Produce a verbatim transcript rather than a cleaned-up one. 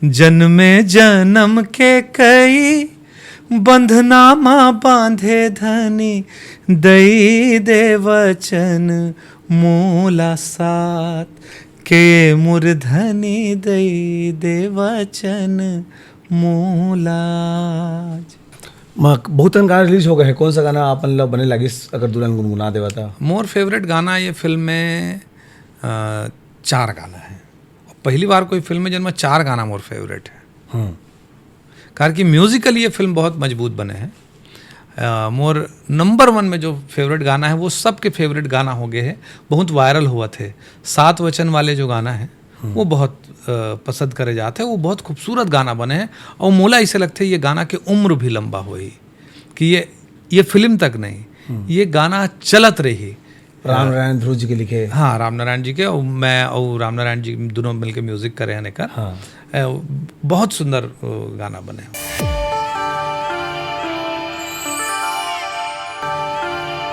जनमे जनम के कई बंधना मा बांधे धनी, दई दे वचन मोला साथ के, मोर धनी दई दे वचन मोला। म- बहुत कन गाना रिलीज हो गए हैं, कौन सा गाना आप मन ला बने लागिस, अगर दू लाइन गुनगुना देवा त? मोर फेवरेट गाना ये फिल्म में अ, चार गाना है। पहली बार कोई फिल्म में जिनमें चार गाना मोर फेवरेट है, हम्म। कारण कि म्यूजिकली ये फिल्म बहुत मजबूत बने है। अ, मोर नंबर वन में जो फेवरेट गाना है, वो सबके फेवरेट गाना हो गए है, बहुत वायरल हुआ थे। सात वचन वाले जो गाना है, वो बहुत अ, पसंद करे जाते हैं, वो बहुत खूबसूरत गाना बने हैं। और मोला ऐसे लगते ये गाना के उम्र भी लंबा होई, कि ये ये फिल्म तक नहीं, ये गाना चलत रही। राम नारायण ध्रुव जी के लिखे। हाँ, राम नारायण जी के, और मैं और राम नारायण जी दोनों मिलके म्यूजिक करे हैं एकर। हाँ। अ, बहुत सुंदर अ, गाना बने।